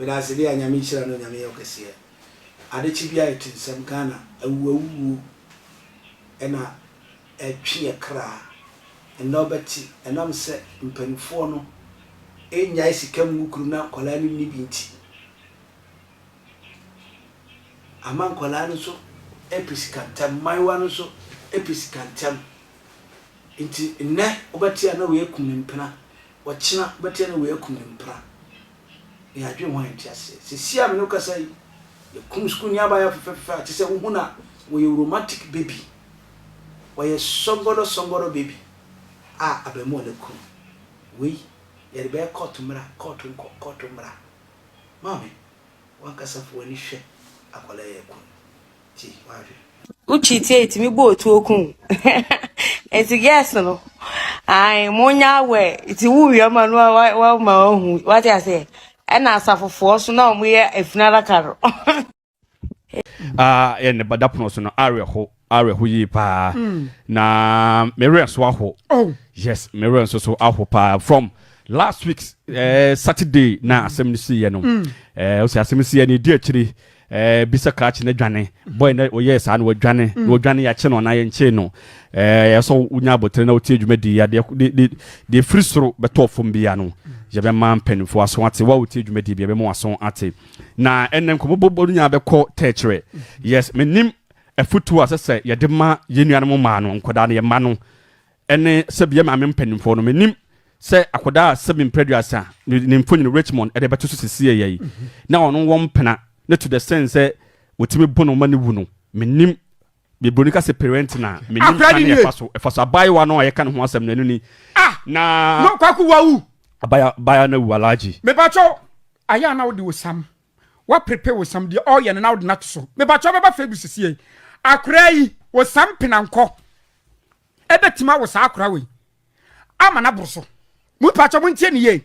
Medase deɛ Nyame nhyira no Nyame yɛ wo kɛseɛ. Adekye biara yɛte nsɛm Ghana awu awuwuo ɛna ɛtwe yɛ kra. Ɛnɛ wobɛte ɛnam sɛ mpaninfoɔ no nnyae sika ngu kurom na nkwadaa no nni bi nti ama nkwadaa no nso pɛ sika ntɛm, mmaayewa no nso pɛ sika ntɛm. Nti nnɛ wobɛte a na wei akum ne mpena, ɔkyena wobɛte a na wei akum ne mpena. Na yɛadwene ho a yɛnte aseɛ. Seesei a me ne wo kasa yi, yɛkum sukuuni abaayewa fɛfɛɛfɛ a kyerɛ sɛ wohu no a ɔyɛ romantic baby, ɔyɛ sɔngɔdɔ sɔngɔdɔ baby a abaamua no akum. Wei yɛde bɛyɛ kɔɔto mmra, kɔɔto nkɔ, kɔɔto mmra. Maame, w'ankasa fa w'ani hwɛ akwadaa yi a yɛakum no. Ti, w'ahwɛ. Wo cheat a etumi bɔ otuo ku wo. Nti girls no, ae monyɛ aware. Nti wo wia ma no a wa ma wahu. Wate aseɛ? Ɛna asafofoɔ so na wɔn yɛ efunu adaka no. Ah, yɛ ne ba da pono so no awerɛho awerɛho yie paa mm. Na me werɛ nso aho. Oh. Yes, me werɛ nso so aho paa from last week Saturday na asɛm no siiɛ no. Eh, ɔsɛ asɛm siiɛ no ɛdi akyiri eh, bisa krakye no adwane boy na ɔyɛɛ saa na wadwane na wadwane yɛakye no anaa yɛnkyee no. Eh, ɛsɛ wonya abotire na wotie dwumadi adeɛ deɛ firi soro bɛtɔɔ fam bia no, yɛbɛma mpanimfoɔ aso ate. Wo a wotie dwumadi bi, yɛbɛma waso ate. Na ɛnɛ nkɔmmɔbɔ no nyinaa bɛkɔ tɛkyerɛ. Yes, menim afotuo a sɛ sɛ yɛde ma yɛn nuanom mmaa no, nkwadaa no, yɛma no ɛne sɛbi yɛ maame mpanimfoɔ no. Menim sɛ akwadaa a sɛbi mprɛduasa ne mfonyin Richmond ɛde bɛto so sisi yɛ yi na ɔno wɔ mpena ne to the sense sɛ wɔtumi bo no ma ne wu no, menim bebroni ka sɛ parent na menim Akwadaa kwan ni nie. ɛfa so ɛfa so abaayewa no a yɛka ne ho asɛm no ɛno ni. Ah! Na No, Kwaku wawu. Abaayewa no awu, Alhaji. Mepakyɛw, ayɛ a na wode osam, woaprepare osam, deɛ ɔreyɛ no na wode no ato so. Mepakyɛw bɛba Facebook sesie. Akoraa yi, osam penankɔ ɛbɛtumi awo saa akoraa wei ama no aboro so. Mepakyɛw montie ne yie.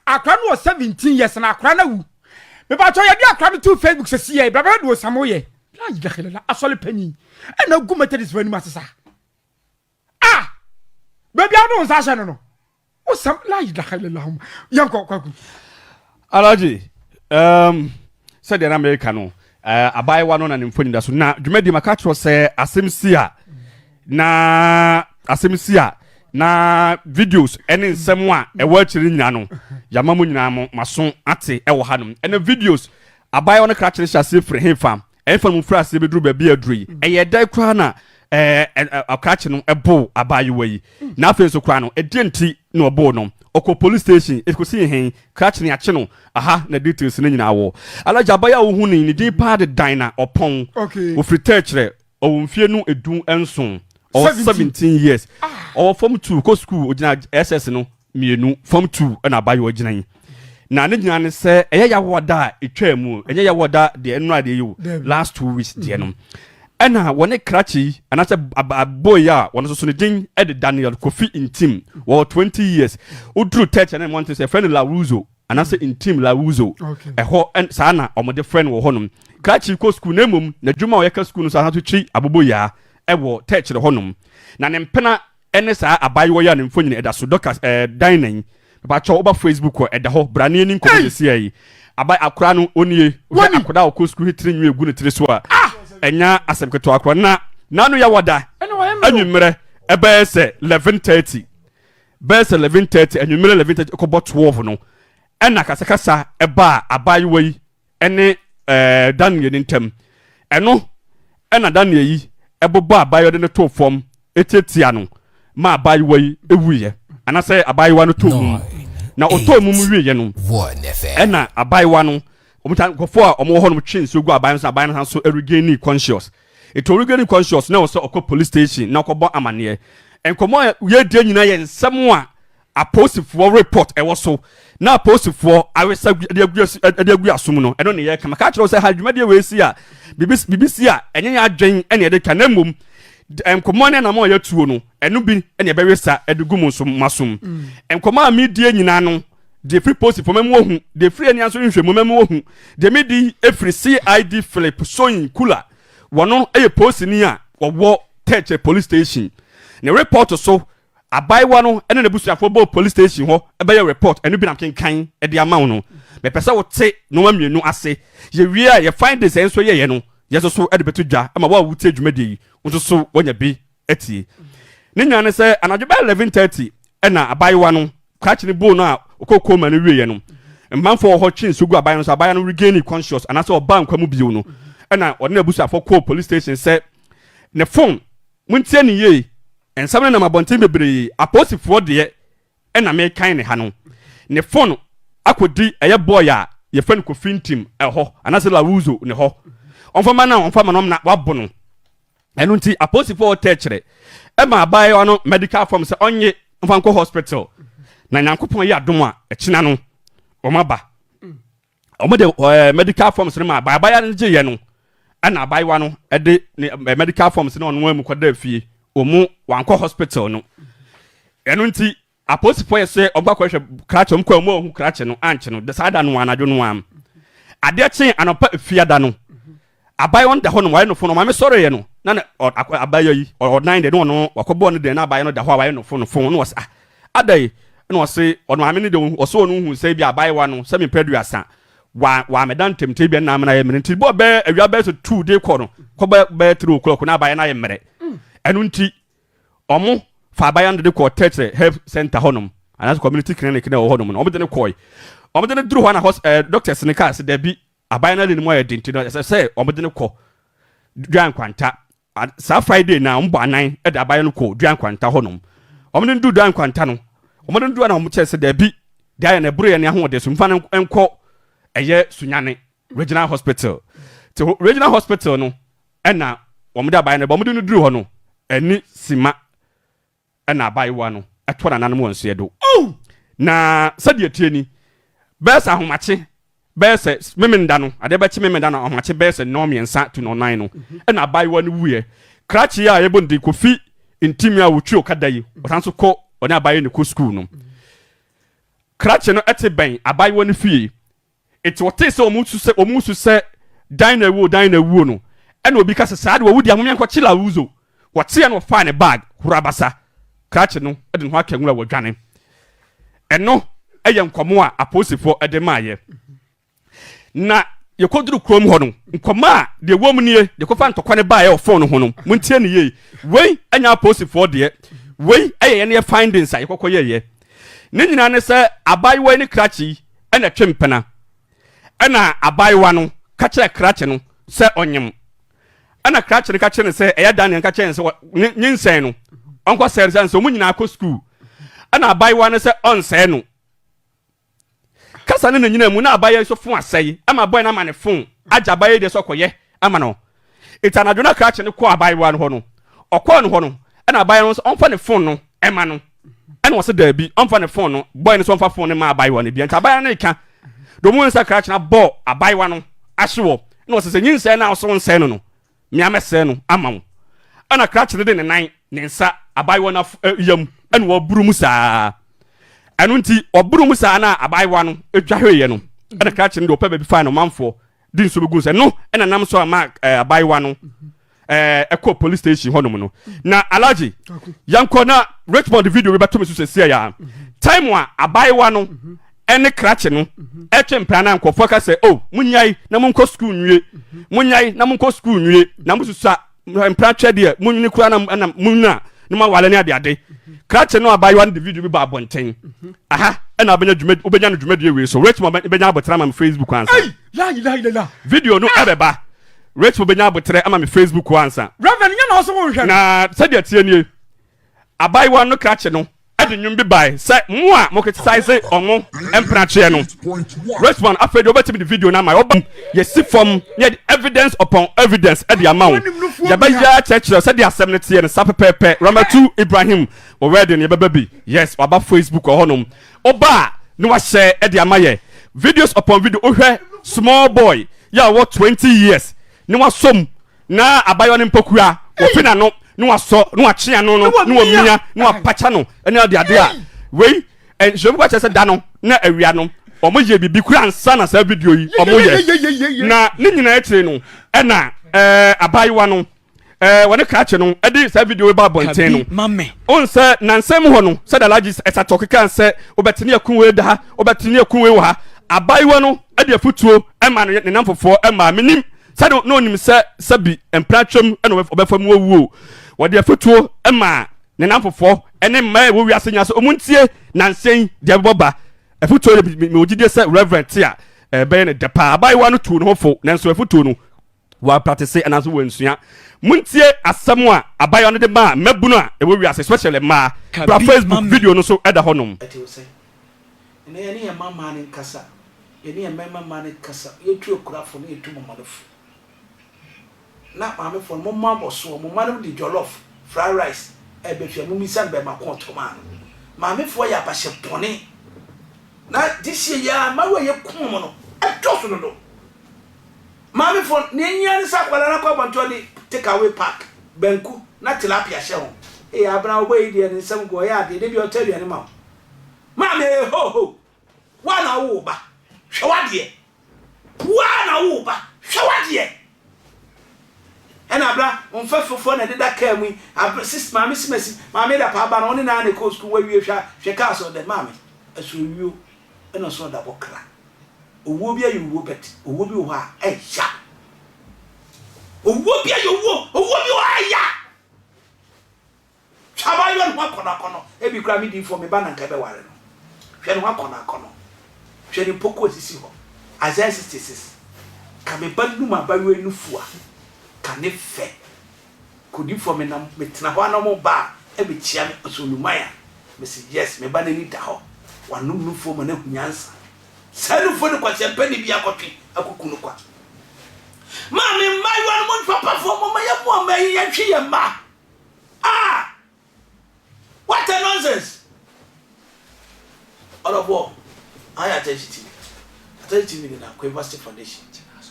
Akoraa no wɔ 17 years na akoraa no awu. Mepakyɛw yɛde akoraa no too Facebook sesie, bra bɛhwɛ deɛ osam woyɛ. La ilaha illallah, asɔre panyin ɛna agu Methodist fo anim ase saa. Ah! Baabi a wode wo nsa ahyɛ no no, wosam la ilaha illallah. Yɛnkɔ Kwaku. Alhaji, um, sɛdeɛ na mereka no, abaayewa no na ne mfoni da so. Na dwumadi maka kyerɛ sɛ asɛm si a na asɛm si a na videos ɛne nsɛm a ɛwɔ akyire nyinaa no, yɛama mo nyinaa mo maso ate ɛwɔ hanom. Ɛne videos abaayewa no krakye no hyɛ aseɛ firi hefa? Ɛmfa no mu firi aseɛ bɛduru baabi a aduru yi, ɛyɛ dɛn koraa na ɔkrakye no boo abaayewa yi? Na afei nso koraa no, ɛdeɛn nti na ɔboo no? Ɔkɔ police station, ɛkɔsi he? Krakye no yɛakye no, aha na details no nyinaa wɔ. Alhaji, abaayewa a wohu no yi, ne din paa de Dinah Ɔpɔn. Ɔfiri Tɛkyerɛ, ɔwɔ mfeɛ no 17, ɔwɔ 17 years. Ɔwɔ form 2, kɔ sukuu, ɔgyina SS no mmienu, form 2 ɛna abaayewa gyina yi. Na ne nyinaa ne sɛ ɛyɛ yawoada a ɛtwaa mu, ɛnyɛ yawoada deɛ ɛnora deɛ yi o, last 2 weeks deɛ no, ɛna wɔne krakye yi anaasɛ boy yi a wɔn nso so ne din ɛde Daniel Kofi Ntim, wɔwɔ 20 years. Woduru tɛkyɛ ne mmɔnten sɛ yɛfrɛ no Lawuzo anaasɛ Ntim Lawuzo ɛhɔ saa na wɔde frɛ no wɔ hɔnom. Krakye kɔ sukuu na mmom n'adwuma a ɔyɛ ka sukuu no so asan so twi aboboyaa ɛwɔ tɛkyerɛ hɔnom. Na ne mpena ɛne saa abaayewa yi a ne mfonyin ɛda so Dorcas Dinah yi. Mepakyɛw, woba Facebook hɔ, ɛda hɔ. Bra ne yɛni nkɔmmɔ seesei yi. Aba akora no, onie. Wohwɛ akwadaa a ɔkɔ sukuu he tiri nwi egu ne tiri so a, ɛnyɛ asɛm ketewa koraa. Na n'ano yɛ wada anwummerɛ ɛbɛyɛ sɛ 11:30. Bɛyɛ sɛ 11:30, anwummerɛ 11:30 kɔbɔ 12 no, ɛna kasakasa ɛbaa abaayewa yi ne Daniel no ntam. Ɛno na Daniel yi bobɔ abaayewa de no too fam tiatia no ma abaayewa yi wuiɛ, anaasɛ abaayewa no tɔɔ mum. Na ɔtɔɔ mum wieɛ no, ɛna abaayewa no, wɔn ta nkurɔfoɔ a wɔwɔ hɔ nom twe nsuo gu abaayewa no so, abaayewa no san so regain conscious. Nti ɔregain conscious na ɛwɔ sɛ ɔkɔ police station na ɔkɔbɔ amaneɛ. Nkɔmmɔ a yɛredie nyinaa yɛ nsɛm a apolisifoɔ report ɛwɔ so na apolisifoɔ awesa de agu de agu asom no, ɛno ne yɛka. Maka kyerɛ wo sɛ ha dwumadie wei si a biribi biribi si a, ɛnyɛ yɛn adwen ɛne yɛde ka, na mmom nkɔmmɔ ne anamɔ a yɛatuo no, ɛno bi ɛne ɛbɛwesa de gu mo nso mo asom. Nkɔmmɔ a medie nyinaa no deɛ firi polisifoɔ mɛmu ohu, deɛ firi ani nso nhwɛ mu mɛmu ohu, deɛ medi efiri CID Philip Soyin Kula, wɔno yɛ polisini a wɔwɔ Tɛkyɛ police station, ne report so. Abaayewa no ne n'abusuafoɔ bɔɔ police station hɔ bɛyɛ report, ɛno bi na mekenkan de ama wo no. Mepɛ sɛ wote nnoɔma mmienu ase. Yɛwie a, yɛ findings a yɛn nso yɛeɛ no, yɛn nso so de bɛto dwa ama wo a wotie dwumadie yi, wo nso so woanya bi atie. Ne nyinaa ne sɛ, anadwo bɛyɛ 11:30 ɛna abaayewa no, krakye no boo no a ɔkɔɔ coma no wieeɛ no, mmanfoɔ wɔ hɔ twe nsuo gu abaayewa no so, abaayewa no regain conscious anaasɛ ɔbaa nkwa mu bio no, ɛna ɔne n'abusuafoɔ kɔɔ police station sɛ ne phone, montie no yie, nsɛm no nam abɔnten bebree, apolisifoɔ deɛ ɛna mekan ne ha no, ne phone akɔdi ɛyɛ boy a yɛfrɛ no Kofi Ntim ɛhɔ anaasɛ Lawuzo ne hɔ, ɔmfa ma no a ɔmfa ma no na wabo no. Ɛno nti apolisifoɔ wɔ tɛkyerɛ ɛma abaayewa no medical form sɛ ɔnye mfa nkɔ hospital na Nyankopɔn yɛ adom a ɛkyena no wɔn aba. Wɔn de ɛɛ medical forms no ma abaayewa no gye yɛ no ɛna abaayewa no ɛde ne medical forms no ɔno mu kɔda fie wɔn wankɔ hospital no. Ɛno nti apolisifoɔ yɛ sɛ wɔn kɔ akɔhwɛ krakye, wɔn kɔ wɔn ahu krakye no ankye no saa da no anadwo no am. Adeɛ kye anɔpa efiada no, abaayewa no da hɔ nom wayɛ no fo no. Maame sɔre yɛ no na ne ɔ abaayewa yi ɔnan deɛ ne ɔno wakɔbɔ ne deɛ na abaayewa no da hɔ a wayɛ no fo no fo no wɔsɛ ah ada yi ɛna ɔse ɔno maame no deɛ ɔsɛ ɔno hu sɛ bi abaayewa no sɛ mepɛ 30 wa wa mɛda ntɛm nti bi ɛnam na yɛ mmerɛ nti bɔ bɛɛ awia bɛyɛ sɛ 2 de kɔ no kɔ bɛɛ bɛyɛ 3 o'clock na abaayewa no ayɛ mmerɛ. Ɛno nti ɔmo fa abaayewa no de kɔ Tɛkyerɛ health center hɔnom anaasɛ community clinic na ɛwɔ hɔnom no. Ɔmo de no kɔɛ, ɔmo de no duru hɔ na hɔ doctors no kaa sɛ dabi, abaayewa no de ne mu ayɛ den nti no ɛsɛ sɛ ɔmo de no kɔ Dua Nkwanta. Saa Friday na ɔmo bɔ anan de abaayewa no kɔ Dua Nkwanta hɔnom. Ɔmo de no du Dua Nkwanta no, ɔmo de no du na ɔmo kyerɛ sɛ dabi, deɛ ayɛ no ɛboro yɛ ne ahoɔden so, mfa no nkɔ ɛyɛ Sunyane Regional Hospital. Te regional hospital no ɛna wɔn de abaayewa no bɔ. Wɔn de no duru hɔ no ɛni sima ɛna abaayewa no ɛtɔ nananom wɔn nsoɛ do. Na sɛdeɛ tie ni, bɛyɛ sɛ ahomakye bɛyɛ sɛ memenda no, adeɛ bɛkye memenda no ahomakye bɛyɛ sɛ 3:30 to 9:00 no ɛna abaayewa no wuyɛ. Krakye a yɛbɔ ne din Kofi Ntimi a wotwi okada yi, ɔsan so kɔ ɔne abaayewa no kɔ sukuu no. Krakye no ɛte bɛn abaayewa no fie, eti ɔte sɛ wɔn su sɛ dan na ewuo, dan na ewuo no, ɛna obi ka sɛ saa de wɔwu di ahomia nkɔkye Lawuzo. Wɔteɛ no ɔfaa ne bag horabasa, krakye no de ne ho aka nwura wɔdwane. Ɛno ɛyɛ nkɔmɔ a apolisifoɔ ɛde maayɛ. Na yɛkɔduru kurom hɔ no, nkɔmɔ a deɛ ɛwɔ mu nie, deɛ kɔfa ntɔkwa no baeɛ wɔ phone no ho no, montie ne yie. Wei ɛnyɛ apolisifoɔ deɛ, wei ɛyɛ yɛn yɛ findings a yɛkɔkɔ yɛyɛ. Ne nyinaa ne sɛ abaayewa yi ne krakye yi ɛna ɛtwe mpena, ɛna abaayewa no ka kyerɛ krakye no sɛ ɔnyem, ɛna krakye no ka kyerɛ no sɛ ɛyɛ Daniel ka kyerɛ no sɛ ne nyinsɛn no ɔnkɔ sɛɛ no sɛ ɔmo nyinaa kɔ sukuu. Ɛna abaayewa no sɛ ɔnsɛɛ no kasa ne ne nyinaa mu na abaayewa yi nso fon asɛe ama bɔyɛ no ama ne fon agye abaayewa yi deɛ sɛ ɔkɔyɛ ama no. Eti anadwo na krakye no kɔɔ abaayewa no hɔ no, ɔkɔɔ no hɔ no ɛna abaayewa no nso ɔmfa ne fon no ɛma no, ɛna ɔsɛ daabi, ɔmfa ne fon no. Bɔyɛ no nso ɔmfa fon no ma abaayewa no bia. Nti abaayewa no reka de ɔmo nsa krakye no abɔ abaayewa no ahye wɔ ɛna ɔsɛ sɛ nyinsɛn na ɔsɛ ɔnsɛn no no mmea mɛsɛɛ no ama wo. Ɛna krakye no de ne nan ne nsa abaayewa no yam ɛna ɔburu mu saa. Ɛno nti ɔburu mu saa na abaayewa no atwa hweeɛ no, ɛna krakye no de ɔpɛ baabi fa no ɔmanfoɔ de nsuo bɛgu sɛ no ɛna nam so ama abaayewa no ɛkɔ police station hɔnom no. Na Alhaji, yɛnkɔ na Richmond video bi bɛto me so sɛsia ya time a abaayewa no ɛne krakye no ɛtwe mpena na nkɔfoɔ ka sɛ, oh, munyae na monkɔ sukuu nwie, munyae na monkɔ sukuu nwie na mosusa mpena twɛ deɛ munyini kura na ɛna munyina na mo awale ne adeade. Krakye no abaayewa no de video bi ba abɔnten aha ɛna wobɛnya dwuma, wobɛnya no dwumadie wei so. Richmond bɛnya abotire ama me Facebook ansa. Ei, la ilaha illallah. Video no ɛbɛba. Richmond bɛnya abotire ama me Facebook ansa. Reverend, nyɛ na ɔsɛ wo nhwɛ no. Na sɛdeɛ tie nie, abaayewa no krakye no ɛde nnwom bi bae sɛ mo a mo criticize ɔmo mpenatweɛ no. Richmond, afei deɛ wobɛtumi de video no ama ɔba yɛsi fam na yɛde evidence upon evidence ɛde ama wo. Yɛbɛyɛ kyerɛkyerɛ sɛdeɛ asɛm no teɛ no sa pɛpɛɛpɛ. Ramatu Ibrahim wɔwɛde no yɛbɛba bi. Yes, waba Facebook hɔnom, ɔba a na wahyɛ ɛde ama yɛ videos upon video. Wohwɛ small boy yɛ a ɔwɔ 20 years ne wasom na abayewa no mpokua wɔfi n'ano na wasɔ na wakye ano no na wamia na wapakya no ɛne ade ade a wei nhwɛmu kɔ kyerɛ sɛ da no na awia no wɔn yɛ biribi kura ansa na saa video yi wɔn yɛ. Na ne nyinaa akyire no ɛna abayewa no wɔne krakye no ɛde saa video yi ba abɔnten no on sɛ nansɛm hɔ no sɛ Alhaji ɛsatɔ keka sɛ wobɛte ne akun wei da ha, wobɛte ne akun wei wɔ ha. Abaayewa no de afotuo maa ne nnamfofoɔ maa menim sɛ na ɔnim sɛ sɛbi mpratwam na ɔbɛfa mu awuo. Wɔde afotuo maa ne nnamfofoɔ ne mmaa a ɛwɔ wiase nyinaa sɛ wɔn ntie nansa yi deɛ ɛbɛbɔ ba. Afotuo yɛ mewɔ gyidie sɛ Reverend te a ɛbɛyɛ no dɛ paa. Abaayewa no tuu ne ho fo nanso afotuo no wɔapratese anaasɛ wɔansua. Montie asɛm a abaayewa no de maa mmabunu a ɛwɔ wiase especially mmaa. Bra Facebook video no so ɛda hɔnom. Ɛte wo sɛn? Ɛnnɛ yɛne yɛn mma mmaa no nkasa, yɛne yɛn mmarima mmaa no nkasa, yɛtu akurafo na yɛtu mɔmɔnefo. Na maamefoɔ no, momma abɔsoɔ, mo mma no de jollof, fried rice ɛreba fie a, mommisa no bɛrima ko ɔtɔ maa no. Maamefoɔ yɛ abahyɛ bɔne. Na this year yi ara, mmaayewa a yɛkum wɔn no, ɛdɔɔso dodo. Maamefoɔ, nea ehia ne sɛ akwadaa no akɔ abɔnten ɔde take away pack, banku na tilapia hyɛ ho. Ee, abena wo bɔ yi deɛ ne nsam gu, ɔyɛ adeɛ, da biara ɔtɔ aduane ma wo. Maame ee ho ho, woa na wowo ba, hwɛ w'adeɛ. Woa na wowo ba, hwɛ w'adeɛ. Ɛna abena, wo mfɛfofoɔ na ɛdeda kaa mu yi, abena, sis, maame simasi, maame da paa ba no, wo ne no ara na ɛkɔɔ sukuu, woawie hwɛ, hwɛ kaa so dɛ, maame, ɛso owuo ɛna ɔso ɔda bɔ kra. Owuo bi ayɛ owuo but owuo bi wɔ hɔ a ɛya. Owuo bi ayɛ owuo, owuo bi wɔ hɔ a ɛya. Hwɛ abaayewa no ho akɔnɔ akɔnɔ, ebi koraa me diifoɔ me ba na nka ɛbɛware no. Hwɛ ne ho akɔnɔ akɔnɔ, hwɛ ne mpoku a esisi hɔ. Isaiah 66, ka me ba num abaayewa yi nufu a, ka ne fɛ. Kodifoɔ me nam me tena hɔ a na ɔmo ba a ɛbɛkyia me ɔsɛ onuman a, me se yes me ba n'ani da hɔ, wanom nufuo ma no ahu nyansa. Saa nufoɔ no kwaseampani bi akɔtwe akɔku no kwa. Maame mmaayewa no mo papafoɔ momma yɛmmoa mmaa yi yɛnhwe yɛn mma. Ah! What a nonsense! Ɔdɔfoɔ, aha yɛ Attention TV. Attention TV de na Kwevasti Foundation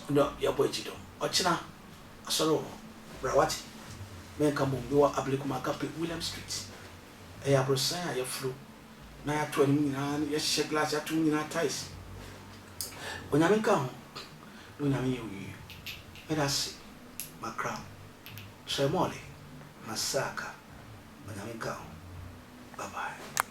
na yɛbɔ akyi dɔm. Ɔkyena asɔre wɔ hɔ. Bra wate. Menka mmom, mewɔ Ablekuma Agape, William Street. Ɛyɛ aborosan a yɛforo na yɛato anim nyinaa no yɛhyehyɛ glass yɛato mu nyinaa tiles. Onyame nka ho na Onyame nyɛ wo yie. Meda ase makra wo. Tremole Masaka Onyame nka ho. Bye bye.